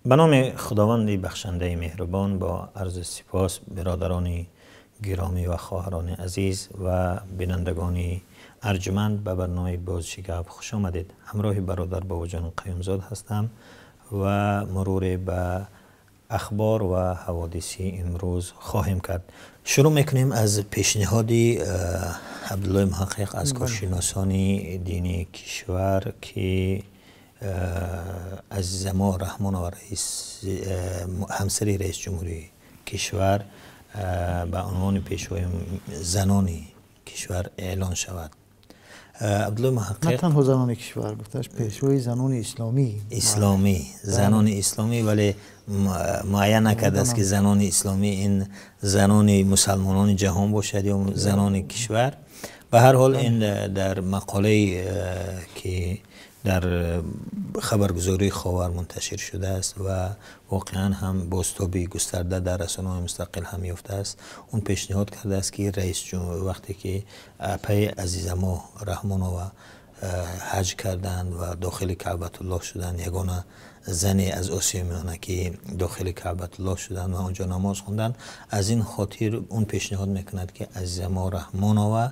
Ба номи Худованди бахшандаи меҳрубон, бо арзи сипос бародарони гиромӣ ва хоҳарони азиз ва бинандагони арҷманд, ба барномаи Боз чӣ гап хуш омадед. Ҳамроҳи бародар Бобоҷон Қаюмзод ҳастам ва муруре ба ахбор ва ҳаводиси имрӯз хоҳем кард. Шурӯъ мекунем аз пешниҳоди Абдуллои Муҳаққиқ аз коршиносони динии кишвар, ки Азизамо Раҳмонова, ҳамсари раиси ҷумҳури кишвар, ба унвони пешвои занони кишвар эълон шавад. Абдуллои Муҳаққиқ на танҳо занони кишвар, гуфташ пешвои занони исломӣ. Исломӣ, занони исломӣ, вале муайян накардааст, ки занони исломӣ ин занони мусалмонони ҷаҳон бошад ё занони кишвар. Ба ҳар ҳол, ин дар мақолае, ки дар хабаргузории Ховар мунташир шудааст ва воқеан ҳам бозтоби густарда дар расонаҳои мустақил ҳам ёфтааст, он пешниҳод кардааст, ки раис вақте ки апаи Азизамо Раҳмонова ҳаҷ карданд ва дохили Каъбатуллоҳ шуданд, ягона зане аз Осиёи Миёна, ки дохили Каъбатуллоҳ шуданд ва онҷо намоз хонданд, аз ин хотир он пешниҳод мекунад, ки Азизамо Раҳмонова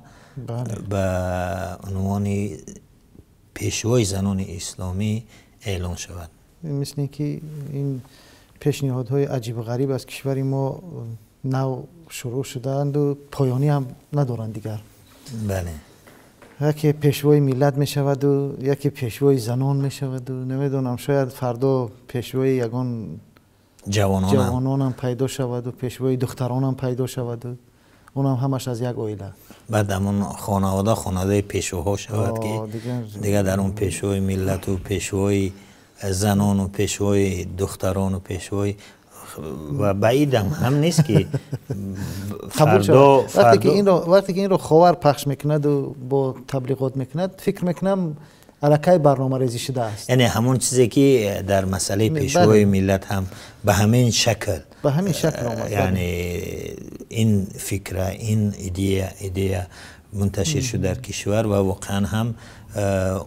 ба унвони пешвои занони исломӣ эълон шавад. Мисли ин ки ин пешниҳодҳои аҷибу ғариб аз кишвари мо нав шурӯъ шудаанду поёнӣ ҳам надоранд дигар. Яке пешвои миллат мешаваду яке пешвои занон мешаваду, намедонам, шояд фардо пешвои ягон ҷавононам пайдо шаваду пешвои духтаронам пайдо шаваду, онам ҳамаш аз як оила. Баъд ҳамон хонавода хонаводаи пешвоҳо шавад, ки дигар дар он пешвои миллату пешвои занону пешвои духтарону пешвои ва баидам ҳам нест, ки фардо вақте ки инро Ховар пахш мекунаду бо таблиғот мекунад, фикр мекунам, аллакай барномарезӣ шудааст. Яъне ҳамон чизе, ки дар масъалаи пешвои миллат ҳам ба ҳамин шакл ба ҳамин шакл омад. Яъне ин фикра, ин идея мунташир шуд дар кишвар ва воқеан ҳам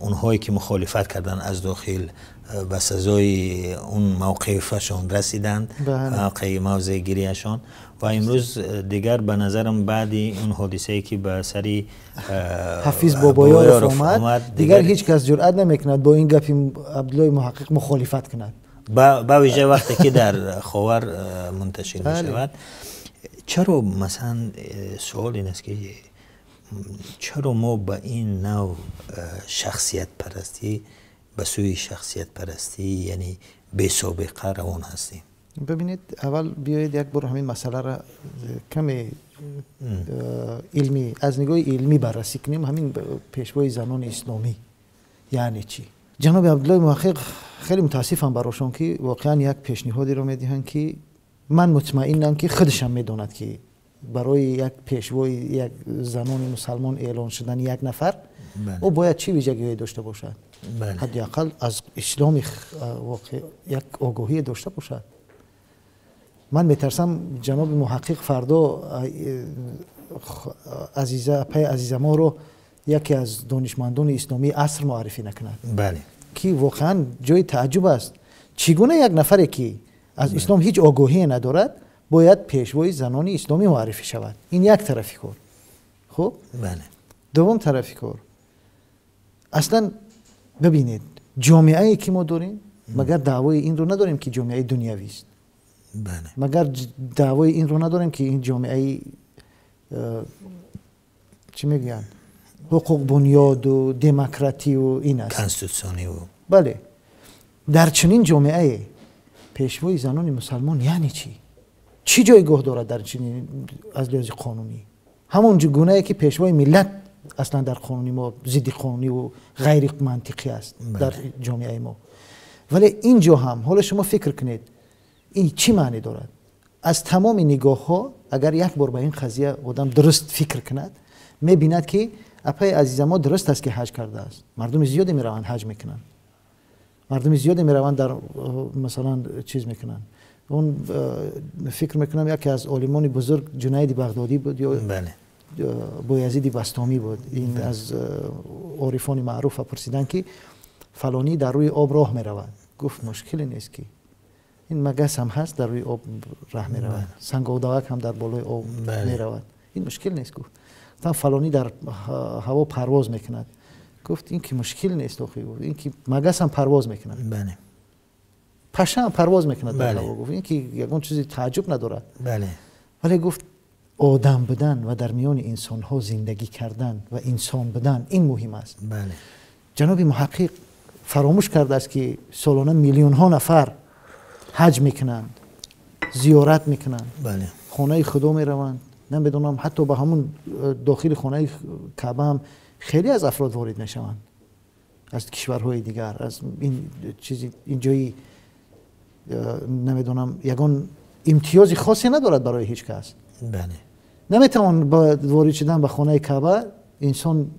онҳое, ки мухолифат карданд аз дохил, ба сазои он мавқифашон расиданд, мавқеи мавзеъгирияшон. Ва имрӯз дигар, ба назарам, баъди он ҳодисае, ки ба сари Ҳафиз Бобоёров омад, дигар ҳеҷ кас ҷуръат намекунад бо ин гапи Абдуллои Муҳаққиқ мухолифат кунад. Ба вижа вақте ки дар Ховар мунташир мешавад. Чаро, масалан, суол ин аст, ки чаро мо ба ин нав шахсиятпарастӣ, ба сӯи шахсиятпарастӣ, яъне бесобиқа равон ҳастем? Бибинед, аввал биёед як бор ҳамин масъаларо каме илмӣ, аз нигоҳи илмӣ баррасӣ кунем. Ҳамин пешвои занони исломӣ яъне чӣ? Ҷаноби Абдуллои Муҳаққиқ, хеле мутаассифам барошон, ки воқеан як пешниҳодеро медиҳанд, ки ман мутмаинам, ки худашам медонад, ки барои як пешвои як занони мусалмон эълон шудани як нафар ӯ бояд чӣ вижагиҳое дошта бошад, ҳадди ақал аз исломи як огоҳие дошта бошад. Ман метарсам, ҷаноби Муҳаққиқ фардо Азиза, апаи Азизаморо яке аз донишмандони исломии аср муаррифӣ накунад, ки воқеан ҷои тааҷҷуб аст, чӣ гуна як нафаре, ки аз ислом ҳеҷ огоҳие надорад, бояд пешвои занони исломӣ муаррифӣ шавад. Ин як тарафи кор. Хуб, дуввум тарафи кор, аслан бибинед, ҷомеае, ки мо дорем, магар даъвои инро надорем, ки ҷомеаи дунявист? Магар даъвои инро надорем, ки ин ҷомеаи чӣ мегӯянд, ҳуқуқбунёду демократию ин аст? Конститутсиониву. Бале, дар чунин ҷомеае пешвои занони мусалмон яъне чӣ? Чӣ ҷойгоҳ дорад дар чунин аз лиҳози қонунӣ? Ҳамон гунае, ки пешвои миллат аслан дар қонуни мо зидди қонуниву ғайримантиқӣ аст дар ҷомеаи мо, вале ин ҷо ҳам ҳоло шумо фикр кунед, ин чӣ маъне дорад? Аз тамоми нигоҳҳо агар як бор ба ин қазия одам дуруст фикр кунад, мебинад, ки апаи Азизамо дуруст аст, ки ҳаҷ кардааст. Мардуми зиёде мераванд, ҳаҷ мекунанд, мардуми зиёде мераванд, дар масалан чиз мекунанд. Он фикр мекунам, яке аз олимони бузург Ҷунайди Бағдодӣ буд ё Боязиди Бастомӣ буд, ин аз орифони маъруфа пурсиданд, ки фалонӣ дар рӯи об роҳ меравад. Гуфт: «Мушкиле нест, ки Ин магас ҳам ҳаст, дар рӯи об раҳ меравад, сангодавак ҳам дар болои об меравад, ин мушкил нест. Гуфт, гуфтам, фалонӣ дар ҳаво парвоз мекунад. Гуфт, ин ки мушкил нест охи, ин ки магас ҳам парвоз мекунад, паша ҳам парвоз мекунад дар ҳаво. Гуфт, ин ки ягон чизи тааҷҷуб надорад. Вале гуфт, одам будан ва дар миёни инсонҳо зиндагӣ кардан ва инсон будан, ин муҳим аст. Ҷаноби Муҳаққиқ фаромӯш кардааст, ки солона миллионҳо нафар ҳаҷ мекунанд, зиёрат мекунанд, хонаи Худо мераванд. Намедонам, ҳатто ба ҳамун дохили хонаи Каъба ҳам хеле аз афрод ворид мешаванд аз кишварҳои дигар, аз ин чизи ин ҷои, намедонам, ягон имтиёзи хосе надорад барои ҳеҷ кас. Наметавон ба ворид шудан ба хонаи Каъба инсон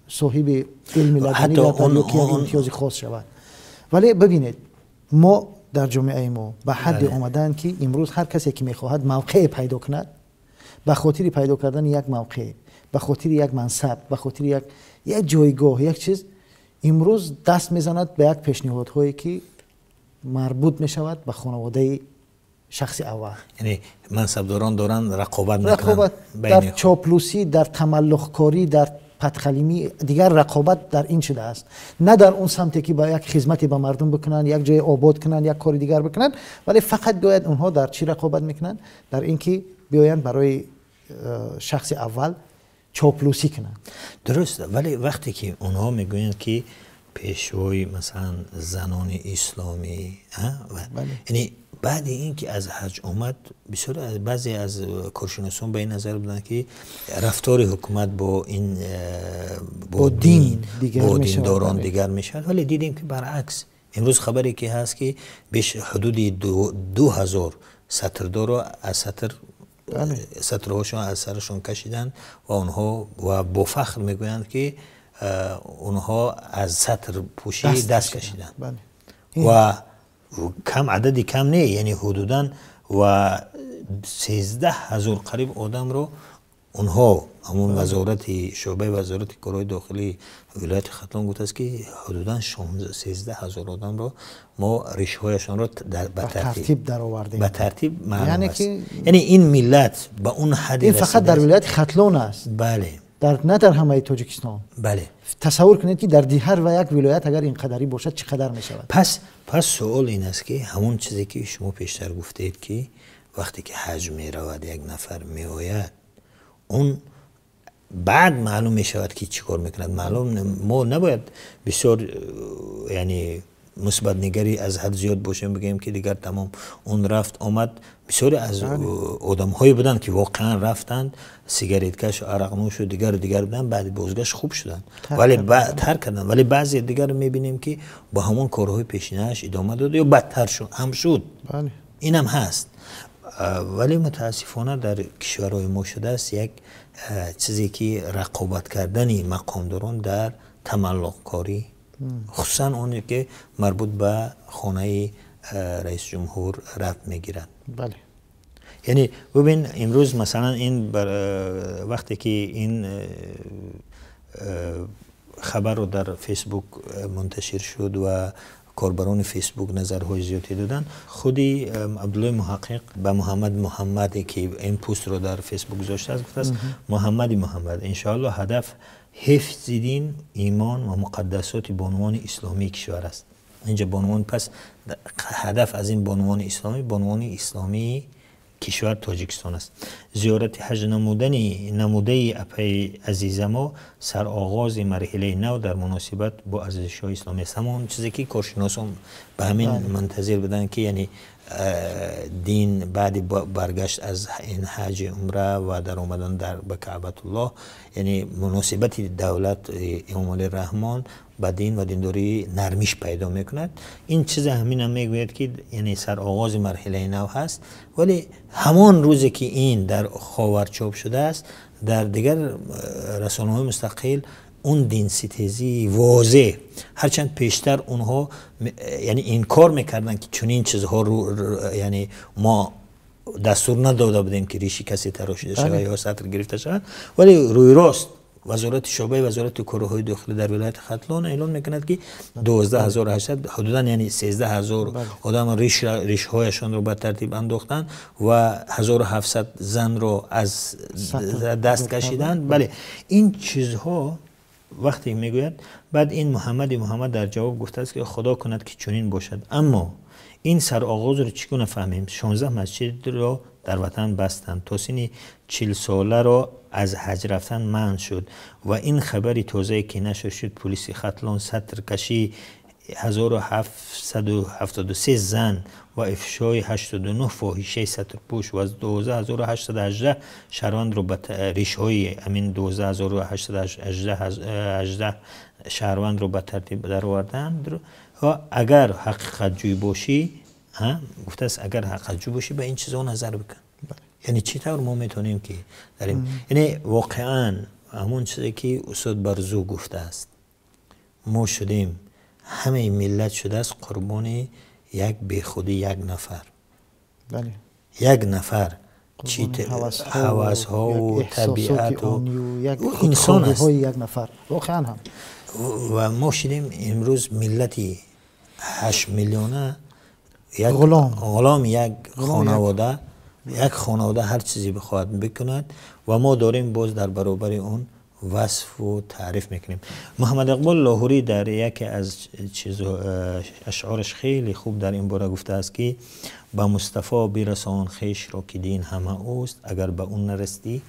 соҳиби илми ладунӣ гардад ё ки як имтиёзи хос шавад. Вале бибинед, мо дар ҷомеаи мо ба ҳадде омадаанд, ки имрӯз ҳар касе ки мехоҳад мавқеъе пайдо кунад, ба хотири пайдо кардани як мавқеъ, ба хотири як мансаб, ба хотири як ҷойгоҳ, як чиз, имрӯз даст мезанад ба як пешниҳодҳое, ки марбут мешавад ба хонаводаи шахси аввал. Яъне мансабдорон доранд рақобат. Рақобат дар чоплусӣ, дар тамаллуқкорӣ, дар патхалимӣ. Дигар рақобат дар ин шудааст, на дар он самте ки ба як хизмате ба мардум бикунанд, як ҷое обод кунанд, як кори дигар бикунанд, вале фақат биёяд, онҳо дар чӣ рақобат мекунанд? Дар ин ки биёянд барои шахси аввал чоплусӣ кунанд. Дуруст, вале вақте ки онҳо мегӯянд, ки пешвои, масалан, занони исломӣ, яъне баъди ин ки аз ҳаҷ омад, бисёр баъзе аз коршиносон ба ин назар буданд, ки рафтори ҳукумат бо ин бо дин, бо диндорон дигар мешавад, вале дидем, ки баръакс. Имрӯз хабаре ки ҳаст, ки беш ҳудуди 2000 сатрдорро аз сатр, сатрҳошон аз сарашон кашиданд ва онҳо ва бо фахр мегӯянд, ки онҳо аз сатрпӯшӣ даст кашиданд. Ва кам, адади кам не, яъне ҳудудан ва 13 000 қариб одамро онҳо, ҳамон вазорати, шӯъбаи вазорати корҳои дохилии вилояти Хатлон гуфтааст, ки ҳудудан 13 000 одамро мо ришҳояшонро ба тартиб даровардем. Ба тартиб маълум аст, яъне ин миллат ба он ҳадди Ин фақат дар вилояти Хатлон аст. На дар ҳамаи Тоҷикистон. Тасаввур кунед, ки дар ҳар ва як вилоят агар ин қадарӣ бошад, чӣ қадар мешавад? Пас суол ин аст, ки ҳамон чизе ки шумо пештар гуфтед, ки вақте ки ҳаҷ меравад, як нафар меояд, он баъд маълум мешавад, ки чӣ кор мекунад. Маълум, мо набояд бисёр, яъне, мусбатнигарӣ аз ҳад зиёд бошем, бигӯем, ки дигар тамом, он рафт омад. Бисёре аз одамҳое буданд, ки воқеан рафтанд, сигареткашу арақнӯшу дигару дигар буданд, баъди бозгашт хуб шуданд, вале тарк карданд. Вале баъзе дигар мебинем, ки бо ҳамон корҳои пешинааш идома дод ё бадтар ҳам шуд. Инам ҳаст. Вале мутаассифона дар кишварҳои мо шудааст як чизе, ки рақобат кардани мақомдорон дар тамаллуқкорӣ, хусусан оне ки марбут ба хонаи раисҷумҳур рабт мегирад. Яъне бубин, имрӯз, масалан, ин вақте ки ин хабарро дар Фейсбук мунташир шуд ва корбарони Фейсбук назарҳои зиёде доданд, худи Абдуллои Муҳаққиқ ба Муҳаммад Муҳаммаде, ки ин постро дар Фейсбук гузоштааст, гуфтааст: «Муҳаммади Муҳаммад, иншоалло ҳадаф ҳифзи дин, имон ва муқаддасоти бонувони исломии кишвар аст». Инҷа бонувон, пас ҳадаф аз ин бонувони исломӣ, бонувони исломии кишвар Тоҷикистон аст. «Зиёрати ҳаҷ намудани намудаи апаи азизамо сароғози марҳилаи нав дар муносибат бо арзишҳои исломӣ аст». Ҳамон чизе ки коршиносон ба ҳамин мунтазир буданд, ки яъне дин баъди баргашт аз ин ҳаҷи умра ва даромадан ба Каъбатуллоҳ, яъне муносибати давлат Эмомалӣ Раҳмон ба дин ва диндорӣ нармиш пайдо мекунад. Ин чиза ҳаминам мегӯяд, ки яъне сароғози марҳилаи нав ҳаст. Вале ҳамон рӯзе ки ин дар Ховар чоп шудааст, дар дигар расонаҳои мустақил он динситезии возеҳ, ҳарчанд пештар онҳо, яъне, инкор мекарданд, ки чунин чизҳо, яъне мо дастур надода будем, ки риши касе тарошида шавад ё сатр гирифта шавад, вале рӯйрост Вазорати шӯъбаи вазорати корҳои дохилӣ дар вилояти Хатлон эълон мекунад, ки 12800 ҳудудан, яъне 13000 одам ришҳояшонро ба тартиб андохтанд ва 1700 занро аз даст кашиданд. Бале, ин чизҳо вақте мегӯяд, баъд ин Муҳаммад дар ҷавоб гуфтааст, ки Худо кунад, ки чунин бошад. Аммо ин сароғозро чӣ гуна фаҳмем? 16 масҷидро дар ватан бастанд, то синни 40 соларо аз ҳаҷ рафтан манъ шуд ва ин хабари тозае ки нашр шуд, полиси Хатлон сатркашии 1773 зан ва ифшои 89 фоҳишаи сатрпӯш ва 12818 шаҳрвандро ба ришҳои ҳамин 12818 шаҳрвандро ба тартиб дароварданд. Ва агар ҳақиқатҷӯй бошӣ, гуфтааст, агар ҳақиқатҷӯй бошӣ, ба ин чизҳо назар бикун. Яъне чӣ тавр мо метавонем ки дарем? Яъне воқеан ҳамон чизе ки устод Барзу гуфтааст, мо шудем, ҳамаи миллат шудааст қурбони як бехудӣ, як нафар. Як нафар чӣ ҳавасҳову табиату инсон аст. Як нафар воқеан ҳам. Ва мо шудем имрӯз миллати 8 миллиона як ғулом, як хонавода, як хонавода ҳар чизе бихоҳад бикунад ва мо дорем боз дар баробари он васфу таъриф мекунем. Муҳаммад Иқбол Лоҳурӣ дар яке аз ашъораш хеле хуб дар ин бора гуфтааст, ки ба Мустафо бирасон хешро, ки дин ҳама ӯст, агар ба ӯ нарасидӣ,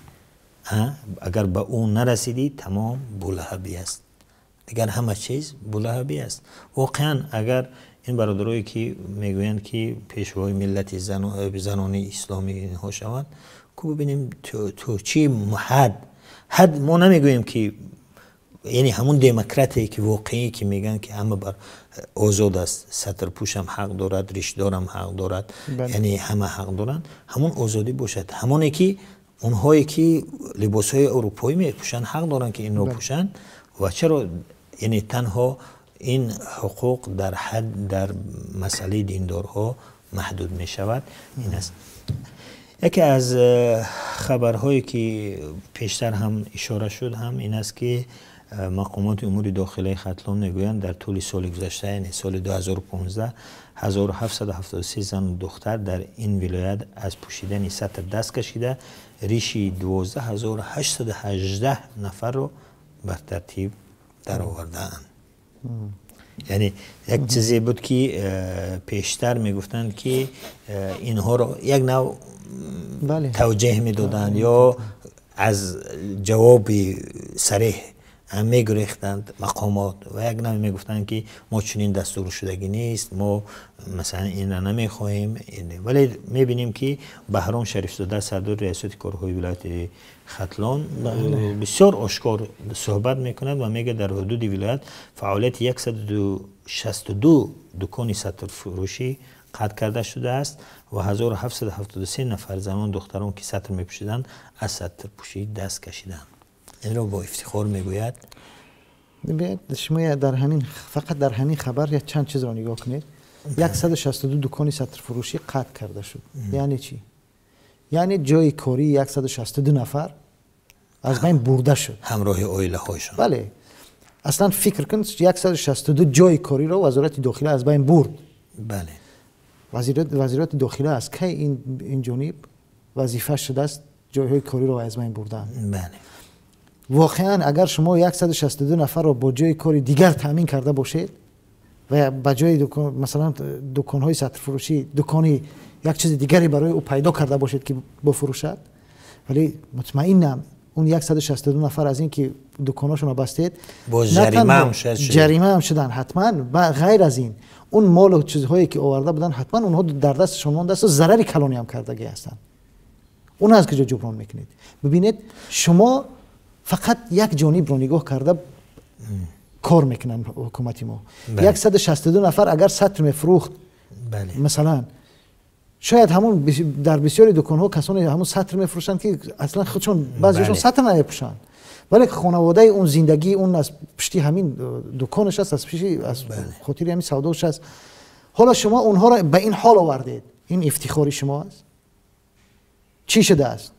агар ба ӯ нарасидӣ, тамом булаҳабӣ аст. Дигар ҳама чиз булаҳабӣ аст. Воқеан агар ин бародарое ки мегӯянд, ки пешвои миллати занони исломӣ инҳо шаванд, ку бибинем то чӣ ҳад. Мо намегӯем, ки яъне ҳамун демократие ки воқеӣ, ки мегӯянд, ки ҳама бар озод аст, сатрпӯшам ҳақ дорад, ришдорам ҳақ дорад, яъне ҳама ҳақ доранд, ҳамун озодӣ бошад. Ҳамоне ки онҳое ки либосҳои аврупоӣ мепӯшанд, ҳақ доранд, ки инро пӯшанд. Ва чаро яъне танҳо ин ҳуқуқ дар ҳад дар масъалаи диндорҳо маҳдуд мешавад? Ин аст. Яке аз хабарҳое ки пештар ҳам ишора шуд, ҳам ин аст, ки мақомоти умури дохилаи Хатлон мегӯянд, дар тӯли соли гузашта, яъне соли 2015, 1773 зану духтар дар ин вилоят аз пӯшидани сатр даст кашида, риши 12818 нафарро бар тартиб даровардаанд. Яъне як чизе буд, ки пештар мегуфтанд, ки инҳоро як нав тавҷеҳ медоданд ё аз ҷавоби сареҳ мегурехтанд мақомот ва як нав мегуфтанд, ки мо чунин дастуршудагӣ нест, мо масалан инро намехоҳем. Вале мебинем, ки Баҳром Шарифзода, сардори раёсати корҳои вилояти Хатлон, бисёр ошкор суҳбат мекунад ва мегӯяд, дар ҳудуди вилоят фаъолияти 162 дукони сатрфурӯшӣ қатъ карда шудааст ва 1773 нафар занон, духтарон, ки сатр мепӯшиданд, аз сатрпӯшӣ даст кашиданд. Инро бо ифтихор мегӯяд. Шумо дар ҳамин, фақат дар ҳамин хабар як чанд чизро нигоҳ кунед. 162 дукони сатрфурӯшӣ қатъ карда шуд, яъне чӣ? Яъне ҷои кории 162 нафар аз байн бурда шуд. Ҳамроҳи оилаҳояшон. Бале, аслан фикр кун, 162 ҷои кориро вазорати дохила аз байн бурд. Вазорати дохила аз кай ин ҷониб вазифа шудааст ҷойҳои кориро аз байн бурдан? Воқеан агар шумо 162 нафарро бо ҷои кори дигар таъмин карда бошед ва ба ҷои масалан дуконҳои сатрфурӯшӣ дукони як чизи дигаре барои ӯ пайдо карда бошед, ки бифурӯшад, вале мутмаинам, он 162 нафар аз ин ки дуконҳошонро бастед, ҷаримаам шуданд ҳатман. Ғайр аз ин, он молу чизҳое ки оварда буданд, ҳатман онҳо дар дасташон мондааст, зарари калониам кардагӣ ҳастанд. Он аз куҷо ҷуброн мекунед? Бибинед, шумо фақат як ҷонибро нигоҳ карда кор мекунанд ҳукумати мо. 162 нафар агар сатр мефурӯхт, масалан, шояд ҳамон дар бисёри дуконҳо касоне ҳамон сатр мефурӯшанд, ки аслан худшон баъзеашон сатр намепӯшанд, вале хонаводаи он, зиндагии он аз пушти ҳамин дуконаш аст, аз пиши, аз хотири ҳамин савдош аст. Ҳоло шумо онҳоро ба ин ҳол овардед, ин ифтихори шумо аст? Чӣ шудааст?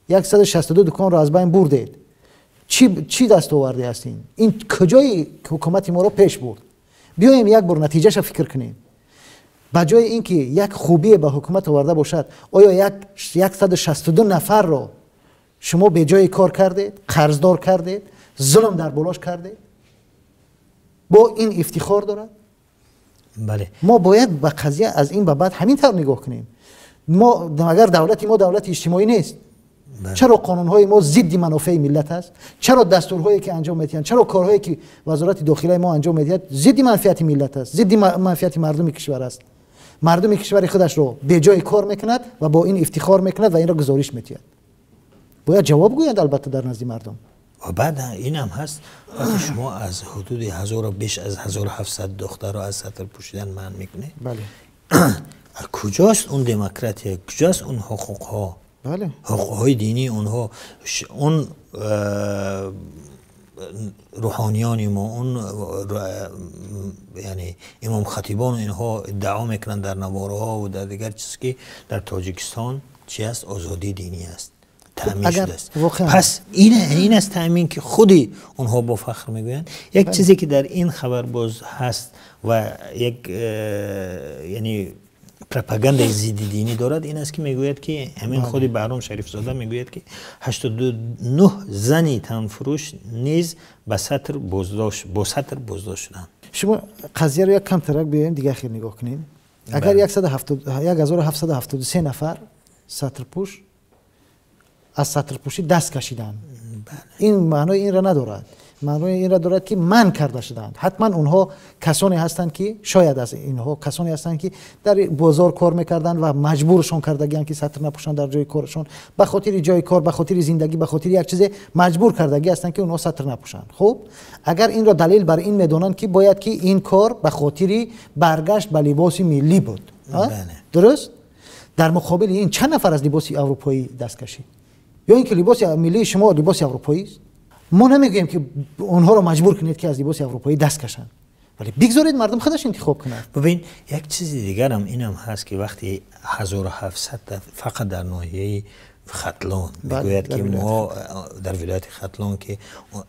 162 дуконро аз байн бурдед. Чӣ дастоварде аст ин? Ин куҷои ҳукумати моро пеш бурд? Биёем як бор натиҷаша фикр кунем. Ба ҷои ин ки як хубие ба ҳукумат оварда бошад, оё 162 нафарро шумо беҷои кор кардед, қарздор кардед, зулм дар болош кардед? Бо ин ифтихор дорад? Бале. Мо бояд ба қазия аз ин ба баъд ҳамин тавр нигоҳ кунем. Мо агар давлати мо давлати иҷтимоӣ нест, чаро қонунҳои мо зидди манофеи миллат аст? Чаро дастурҳое ки анҷом медиҳанд, чаро корҳое ки вазорати дохилаи мо анҷом медиҳад зидди манфиати миллат аст, зидди манфиати мардуми кишвар аст? Мардуми кишвари худашро беҷои кор мекунад ва бо ин ифтихор мекунад ва инро гузориш медиҳад. Бояд ҷавоб гӯянд албатта дар назди мардум. Ва баъд инам ҳаст, вақте шумо аз ҳудуди 1000 беш аз 1700 духтарро аз сатр пӯшидан манъ мекунед, бале, куҷост он демократия, куҷост он ҳуқуқҳо? Бале, ҳуқуқҳои динии онҳо, он рӯҳониёни мо, он яъне имом хатибон, инҳо иддао мекунанд дар наворҳо ва дар дигар чиз ки дар Тоҷикистон чи аст? Озодии динӣ аст, таъмин шудааст. Пас ин аст таъмин ки худи онҳо бо фахр мегӯянд. Як чизе ки дар ин хабар боз ҳаст ва як яъне пропагандаи зидди динӣ дорад, ин аст ки мегӯяд ки ҳамин худи Баҳром Шарифзода мегӯяд ки 89 зани танфурӯш низ ба сатр боздошт, бо сатр боздошт шуданд. Шумо қазияро як камтарак биёем дигар хел нигоҳ кунем. Агар 1773 нафар сатрпӯш аз сатрпӯшӣ даст кашиданд, ин маънои инро надорад. Маънои инро дорад ки манъ карда шуданд. Ҳатман онҳо касоне ҳастанд ки шояд аз инҳо касоне ҳастанд ки дар бозор кор мекарданд ва маҷбуршон кардагианд ки сатр напӯшанд дар ҷои корашон, ба хотири ҷои кор, ба хотири зиндагӣ, ба хотири як чизе маҷбур кардагӣ ҳастанд ки онҳо сатр напӯшанд. Хуб, агар инро далел бар ин медонанд ки бояд ки ин кор ба хотири баргашт ба либоси миллӣ буд, дуруст? Дар муқобили ин чанд нафар аз либоси аврупоӣ даст кашид? Ё ин ки либоси миллии шумо либоси аврупоӣ аст? Мо намегӯем ки онҳоро маҷбур кунед ки аз либоси аврупоӣ даст кашанд, вале бигзоред мардум худаш интихоб кунад. Бибин, як чизи дигарам инам ҳаст ки вақти 1700 фақат дар ноҳияи Хатлон мегӯяд ки мо дар вилояти Хатлон ки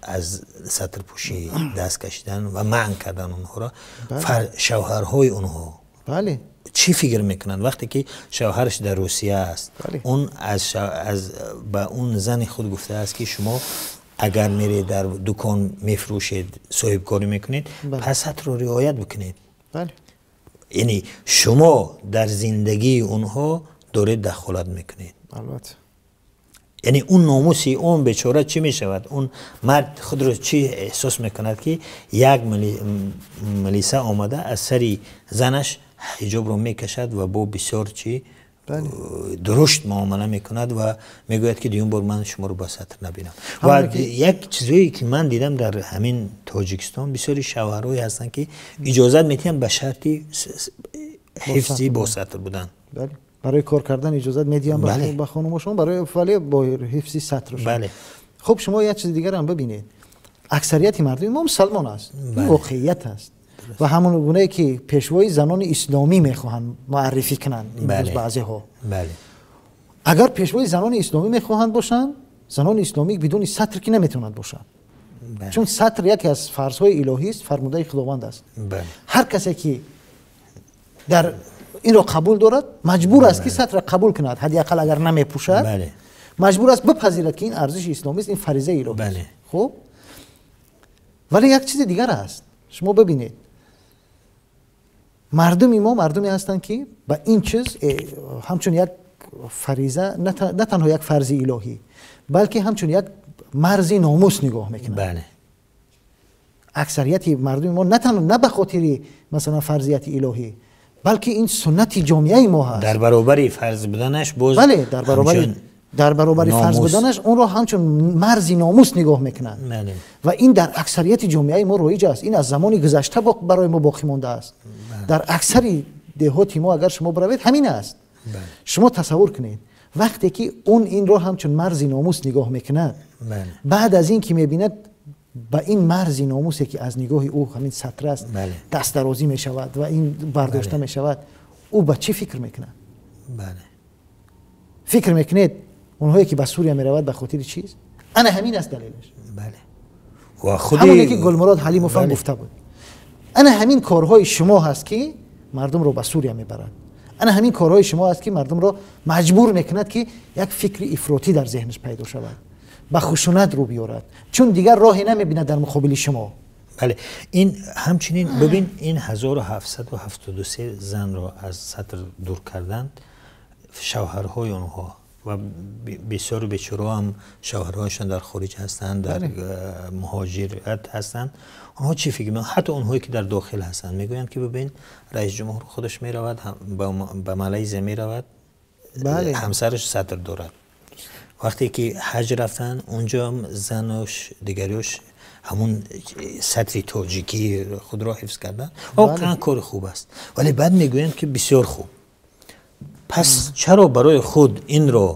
аз сатрпӯшӣ даст кашидан ва манъ кардан онҳоро, шавҳарҳои онҳо бале чӣ фикр мекунанд вақте ки шавҳараш дар Русия аст? Он аз ба он зани худ гуфтааст ки шумо агар меред дар дукон мефурӯшед, соҳибкорӣ мекунед, пас сатрро риоят бикунед. Яъне шумо дар зиндагии онҳо доред дахолат мекунед. Албатта. Яъне он номуси он бечора чӣ мешавад? Он мард худро чӣ эҳсос мекунад ки як милиса омада аз сари занаш ҳиҷобро мекашад ва бо бисёр чӣ дурушт муомала мекунад ва мегӯяд ки дуюм бор ман шуморо ба сатр набинам. Ва як чизое ки ман дидам дар ҳамин Тоҷикистон, бисёри шавҳарҳое ҳастанд ки иҷозат медиҳанд ба шарти ҳифзи бо сатр будан. Барои кор кардан иҷозат медиҳанд ба хонумошон, барои вале бо ҳифзи сатршон. Хуб, шумо як чизи дигарам бибинед. Аксарияти мардуми мо мусалмон аст, ин воқеият аст. Ва ҳамон гунае ки пешвои занони исломӣ мехоҳанд муаррифӣ кунанд имрӯз баъзеҳо. Агар пешвои занони исломӣ мехоҳанд бошанд, занони исломӣ бидуни сатр ки наметавонанд бошанд. Чун сатр яке аз фарзҳои илоҳист, фармудаи Худованд аст. Ҳар касе ки дар инро қабул дорад, маҷбур аст ки сатрро қабул кунад. Ҳадди ақал агар намепӯшад, маҷбур аст бипазирад ки ин арзиши исломист, ин фаризаи илоҳист. Хуб, вале як чизи дигар аст. Шумо бибинед, мардуми мо мардуме ҳастанд ки ба ин чиз ҳамчун як фариза, на танҳо як фарзи илоҳӣ, балки ҳамчун як марзи номус нигоҳ мекунанд. Аксарияти мардуми мо на танҳо на ба хотири масалан фарзияти илоҳӣ, балки ин суннати ҷомеаи мо ҳаст. Дар баробари фарз буданаш боз бале, дар баробари фарз буданаш онро ҳамчун марзи номус нигоҳ мекунанд. Ва ин дар аксарияти ҷомеаи мо роиҷ аст. Ин аз замони гузашта барои мо боқӣ мондааст. Дар аксари деҳоти мо агар шумо биравед ҳамин аст. Шумо тасаввур кунед вақте ки он инро ҳамчун марзи номус нигоҳ мекунад, баъд аз ин ки мебинад ба ин марзи номусе ки аз нигоҳи ӯ ҳамин сатр аст дастдарозӣ мешавад ва ин бардошта мешавад, ӯ ба чӣ фикр мекунад? Фикр мекунед онҳое ки ба Сурия меравад ба хотири чиз? Ана ҳамин аст далелаш. Бале. Ва худи ҳамоне ки Гулмурод Ҳалимов ҳам гуфта буд. Ана ҳамин корҳои шумо ҳаст, ки мардумро ба Сурия мебарад. Ана ҳамин корҳои шумо аст, ки мардумро маҷбур мекунад, ки як фикри ифротӣ дар зеҳнаш пайдо шавад, ба хушунат рӯ биёрад, чун дигар роҳе намебинад дар муқобили шумо. Бале, ин ҳамчунин бибин, ин 1773 занро аз сатр дур карданд, шавҳарҳои онҳо ва бисёру бечораҳо ҳам шавҳарҳояшон дар хориҷ ҳастанд, дар муҳоҷират ҳастанд. Онҳо чӣ фикр мекунанд? Ҳатто онҳое ки дар дохил ҳастанд мегӯянд, ки бибин, раис ҷумҳур худаш меравад, ба Малайзия меравад, ҳамсараш сатр дорад. Вақте ки ҳаҷ рафтанд, онҷо занаш дигариёш ҳамун сатри тоҷикӣ худро ҳифз карданд. Воқеан кори хуб аст, вале баъд мегӯянд, ки бисёр хуб, пас чаро барои худ инро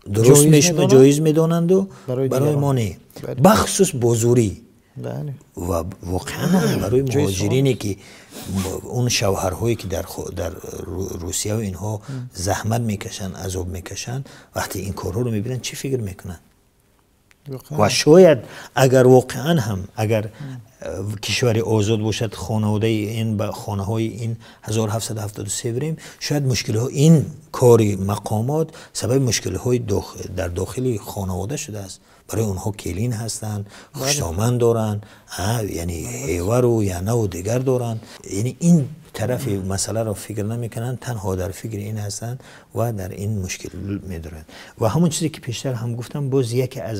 дуруст ҷоиз медонанду барои мо не, бахусус бо зӯрӣ? Ва воқеан барои муҳоҷирине, ки он шавҳарҳое ки дар Русияву инҳо заҳмат мекашанд, азоб мекашанд, вақте ин корҳоро мебинанд, чӣ фикр мекунанд? Ва шояд агар воқеан ҳам агар кишвари озод бошад, хонаводаи ин ба хонаҳои ин 1773 бирем, шояд мушкилиҳо, ин кори мақомот сабаби мушкилиҳои дар дохили хонавода шудааст. Барои онҳо келин ҳастанд, хуштоман доранд, яъне ҳевару янаву дигар доранд. Яъне ин тарафи масъаларо фикр намекунанд, танҳо дар фикри ин ҳастанд ва дар ин мушкил медоранд. Ва ҳамон чизе ки пештар ҳам гуфтам, боз яке аз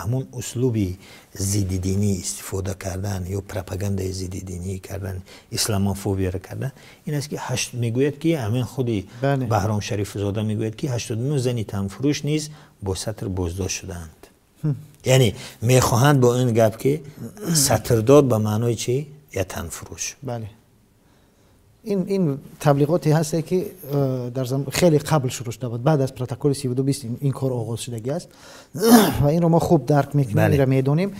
ҳамон услуби зиддидинӣ истифода кардан ё пропагандаи зиддидинӣ кардан, исламофобияро кардан, ин аст, ки мегӯяд, ки ҳамин худи Баҳром Шарифзода мегӯяд, ки 89 зани танфурӯш низ бо сатр боздошт шудаанд. Яъне мехоҳанд бо ин гап, ки сатрдор ба маънои чи? Я танфурӯш. Бале, ин таблиғоте ҳасте, ки дар хеле қабл шурӯъ шуда буд, баъд аз протоколи 3220 ин кор оғоз шудагӣ аст ва инро мо хуб дарк мекунем, инро медонем.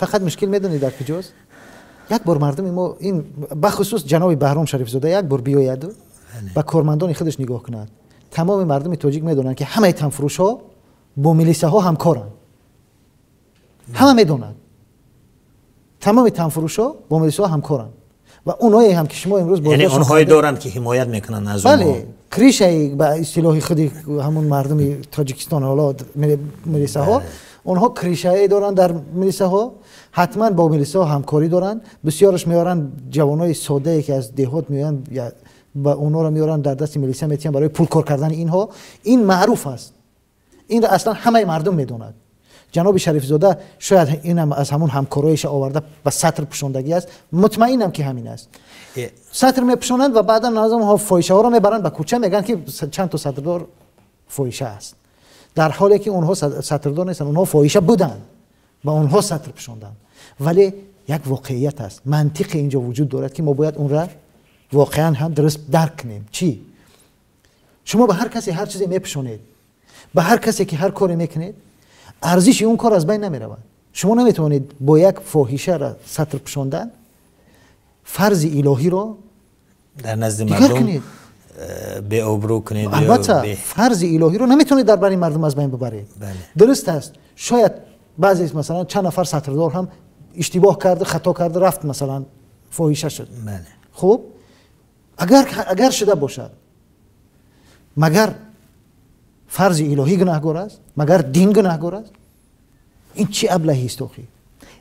Фақат мушкил медонед дар куҷост? Як бор мардуми мо, ин бахусус ҷаноби Баҳром Шарифзода, як бор биёяду ба кормандони худаш нигоҳ кунад. Тамоми мардуми тоҷик медонанд, ки ҳамаи танфурӯшҳо бо милисаҳо ҳамкоранд. Ҳама медонанд, тамоми танфурӯшҳо бо милисаҳо ҳамкоранд ва онҳое ҳам ки шумо имрӯз яъне онҳое доранд, ки ҳимоят мекунанд аз Бале, крышаи ба истилоҳи худи ҳамун мардуми Тоҷикистон, ҳоло милисаҳо, онҳо крышае доранд дар милисаҳо, ҳатман бо милисаҳо ҳамкорӣ доранд. Бисёраш меоранд ҷавонои соддае, ки аз деҳот меоянд, ба онҳоро меоранд, дар дасти милиса метиҳанд барои пул кор кардани инҳо. Ин маъруф аст, инро аслан ҳамаи мардум медонад. Ҷаноби Шарифзода шояд инам аз ҳамун ҳамкороиша оварда ба сатр пӯшондагӣ аст. Мутмаинам, ки ҳамин аст. Сатр мепӯшонанд ва баъдан аз онҳо фоҳишаҳоро мебаранд ба кӯча, мегӯянд, ки чанд то сатрдор фоҳиша аст, дар ҳоле ки онҳо сатрдор нестанд, онҳо фоҳиша буданд, ба онҳо сатр пӯшонданд. Вале як воқеият аст, мантиқе инҷо вуҷуд дорад, ки мо бояд онра воқеан ҳам дуруст дарк кунем. Чӣ? Шумо ба ҳар касе ҳар чизе мепӯшонед, ба ҳар касе ки ҳар коре мекунед, арзиши он кор аз байн намеравад. Шумо наметавонед бо як фоҳишаро сатр пӯшондан фарзи илоҳиро дар назди мардум беобрӯ кунед. Албатта, фарзи илоҳиро наметавонед дар бари мардум аз байн бибаред. Дуруст аст, шояд баъзе, масалан, чанд нафар сатрдор ҳам иштибоҳ карда, хато карда, рафт, масалан, фоҳиша шуд. Хуб, агар шуда бошад, магар фарзи илоҳӣ гунаҳгор аст? Магар дин гунаҳгор аст? Ин чӣ аблаҳист охӣ?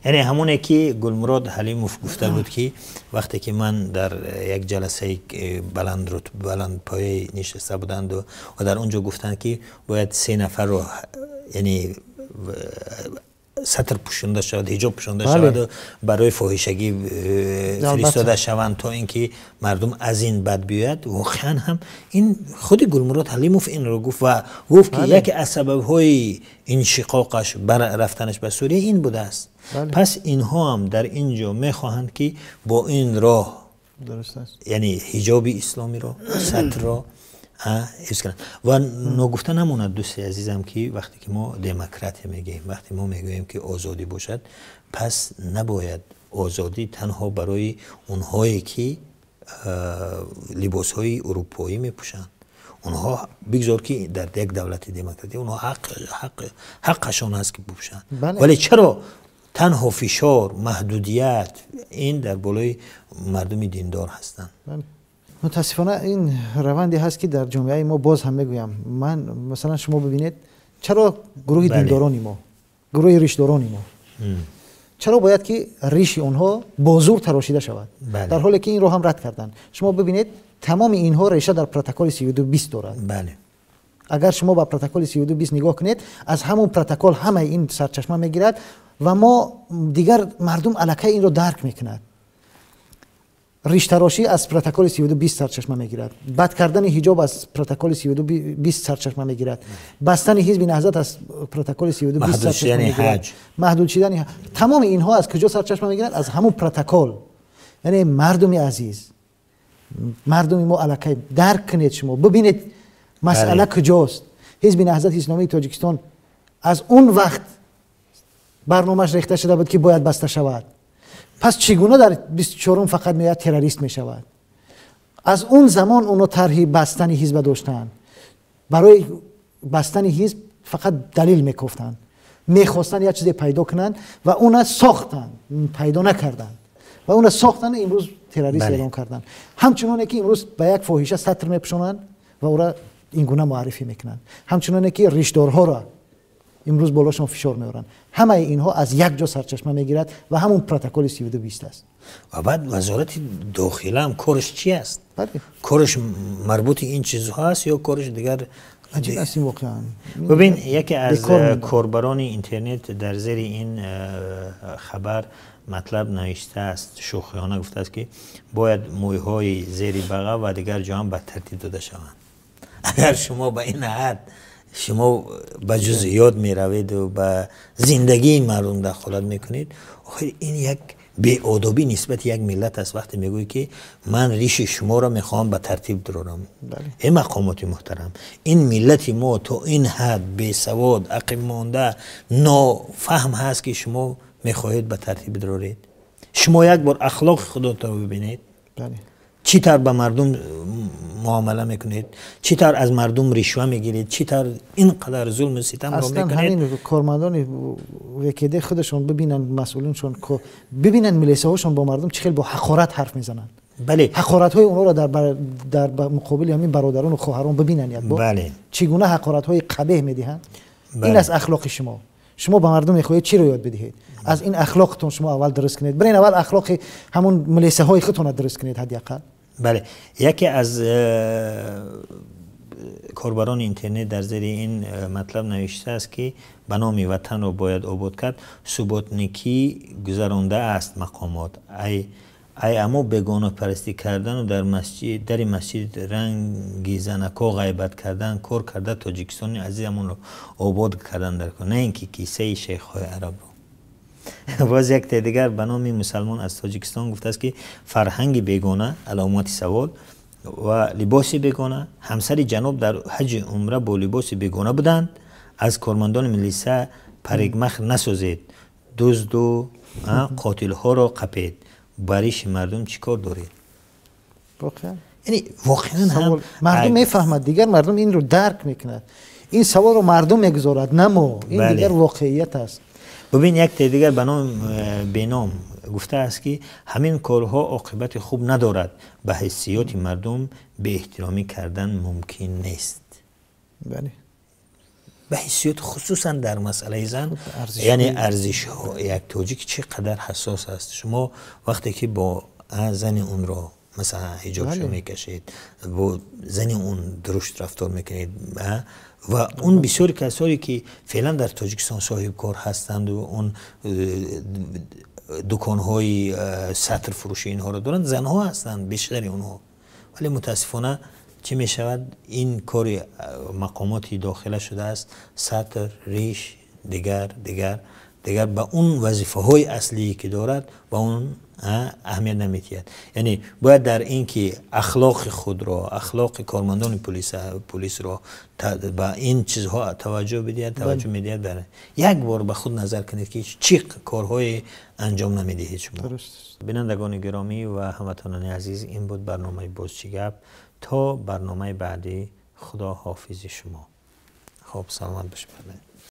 Яъне ҳамоне ки Гулмурод Ҳалимов гуфта буд, ки вақте ки ман дар як ҷаласаи баландпоя нишаста буданду ва дар он ҷо гуфтанд, ки бояд се нафарро, яъне сатр пӯшонда шавад, ҳиҷоб пӯшонда шаваду барои фоҳишагӣ фиристода шаванд, то ин ки мардум аз ин бад биёяд. Воқеан ҳам ин худи Гулмурод Ҳалимов инро гуфт ва гуфт, ки яке аз сабабҳои иншиқоқаш, рафтанаш ба Сурия ин будааст. Пас инҳо ҳам дар ин ҷо мехоҳанд, ки бо ин роҳ, яъне ҳиҷоби исломиро, сатрро ҳифз кунанд. Ва ногуфта намонад, дӯсти азизам, ки вақте ки мо демократия мегӯем, вақте мо мегӯем, ки озодӣ бошад, пас набояд озодӣ танҳо барои онҳое, ки либосҳои урупоӣ мепӯшанд. Онҳо бигзор ки дар як давлати демократӣ онҳо ҳаққашон аст ки бипӯшанд. Вале чаро танҳо фишор, маҳдудият ин дар болои мардуми диндор ҳастанд? Мутаассифона ин раванде ҳаст ки дар ҷомеаи мо, боз ҳам мегӯям, ман масалан шумо бибинед, чаро гурӯҳи диндорони мо, гурӯҳи ришдорони мо, чаро бояд ки риши онҳо бо зур тарошида шавад, дар ҳоле ки инро ҳам рад карданд? Шумо бибинед, тамоми инҳо реша дар протоколи 3220 дорад. Агар шумо ба протоколи 3220 нигоҳ кунед, аз ҳамон протокол ҳамаи ин сарчашма мегирад ва мо дигар мардум аллакай инро дарк мекунад. Риштарошӣ аз протоколи 3220 сарчашма мегирад, бад кардани ҳиҷоб аз протоколи 3220 сарчашма мегирад, бастани ҳизби Наҳзат аз протоколи 3220 сарчашма мегирад, маҳдуд шудани тамоми инҳо аз куҷо сарчашма мегирад? Аз ҳамон протокол. Яъне мардуми азиз, мардуми мо аллакай дарк кунед, шумо бибинед масъала куҷост. Ҳизби Наҳзати Исломии Тоҷикистон аз он вақт барномааш рехта шуда буд ки бояд баста шавад. Пас чӣ гуна дар 24 фақат меояд террорист мешавад? Аз он замон онҳо тарҳи бастани ҳизба доштанд. Барои бастани ҳизб фақат далил мекофтанд, мехостанд як чизе пайдо кунанд ва онро сохтанд, пайдо накарданд ва онро сохтанд, имрӯз террорист эълон карданд. Ҳамчуноне ки имрӯз ба як фоҳиша сатр мепӯшонанд ва ӯро ин гуна муаррифӣ мекунанд, ҳамчуноне ки ришдорҳоро имрӯз болошон фишор меоранд, ҳамаи инҳо аз як ҷо сарчашма мегирад ва ҳамон протоколи 3220 аст. Ва баъд вазорати дохила ҳам кораш чи аст? Кораш марбути ин чизҳо аст ё кораш дигар? Аҷиб аст ин воқеан. Бибин, яке аз корбарони интернет дар зери ин хабар матлаб навиштааст, шӯхиёна гуфтааст ки бояд мӯйҳои зери баға ва дигар ҷо ҳам ба тартиб дода шаванд. Агар шумо ба ин ҳад шумо ба ҷузъиёт меравед ва ба зиндагии мардум дахолат мекунед, охир ин як беодобӣ нисбати як миллат аст. Вақте мегӯӣ ки ман риши шуморо мехоҳам ба тартиб дарорам, эй мақомоти муҳтарам, ин миллати мо то ин ҳад бесавод, ақибмонда, нофаҳм ҳаст ки шумо мехоҳед ба тартиб дароред. Шумо як бор ахлоқи худотро бибинед, чӣ тавр ба мардум муомила мекунед, чӣ тавр аз мардум ришва мегиред, чӣ тавр ин қадар зулму ситамро мекунед. Аслан ҳамин кормандони ВКД худашон бибинанд, масъулиншон бибинанд, милисаҳошон бо мардум чӣ хел бо ҳақорат ҳарф мезананд. Ҳақоратҳои онҳоро дар муқобили ҳамин бародарону хоҳарон бибинанд як бор, чӣ гуна ҳақоратҳои қабеҳ медиҳанд. Ин аст ахлоқи шумо. Шумо ба мардум мехоҳед чиро ёд бидиҳед? Аз ин ахлоқтон шумо аввал дуруст кунед. Бирен аввал ахлоқи ҳамон милисаҳои худтонро дуруст кунед ҳадди ақал. Бале, яке аз корбарони интернет дар зери ин матлаб навиштааст ки ба номи ватанро бояд обод кард, суботникӣ гузарондааст мақомот. Ай аммо бегонапарастӣ кардану дари масҷид ранги занако ғайбат кардан кор карда Тоҷикистони азизамонро обод кардан дар кор, на ин ки кисаи шейхҳои арабро. Боз якте дигар ба номи мусалмон аз Тоҷикистон гуфтааст ки фарҳанги бегона, аломати савол, ва либоси бегона, ҳамсари ҷаноб дар ҳаҷи умра бо либоси бегона буданд, аз кормандони милиса парикмахр насозед, дузду қотилҳоро қапед, ба риши мардум чӣ кор доред? Яъне воқеан ҳам мардум мефаҳмад, дигар мардум инро дарк мекунад. Ин саволро мардум мегузорад, на мо. Ин дигар воқеият аст. Бибин, якте дигар ба ном беном гуфтааст ки ҳамин корҳо оқибати хуб надорад, ба ҳиссиёти мардум беэҳтиромӣ кардан мумкин нест. Ба ҳиссиёт, хусусан дар масъалаи зан, яъне арзишҳо. Як тоҷик чӣ қадар ҳассос аст. Шумо вақте ки бо зани онро масалан ҳиҷобшо мекашед, бо зани он дурушт рафтор мекунед, ва он бисёри касоне ки феълан дар Тоҷикистон соҳибкор ҳастанду он дуконҳои сатрфурӯши инҳоро доранд, занҳо ҳастанд бештари онҳо. Вале мутаассифона чӣ мешавад? Ин кори мақомоти дохила шудааст, сатр, риш, дигар дигар дигар ба он вазифаҳои аслие ки дорад ба он аҳамият намедиҳад. Яъне бояд дар ин ки ахлоқи худро, ахлоқи кормандони полисро ба ин чизҳо таваҷҷӯҳ бидиҳад, таваҷҷӯҳ медиҳад. Дар як бор ба худ назар кунед ки чӣ корҳое анҷом намедиҳед шумо. Бинандагони гиромӣ ва ҳамватанони азиз, ин буд барномаи Боз чӣ гап. То барномаи баъдӣ Худо ҳофизи шумо. Хуб, саломат бошед.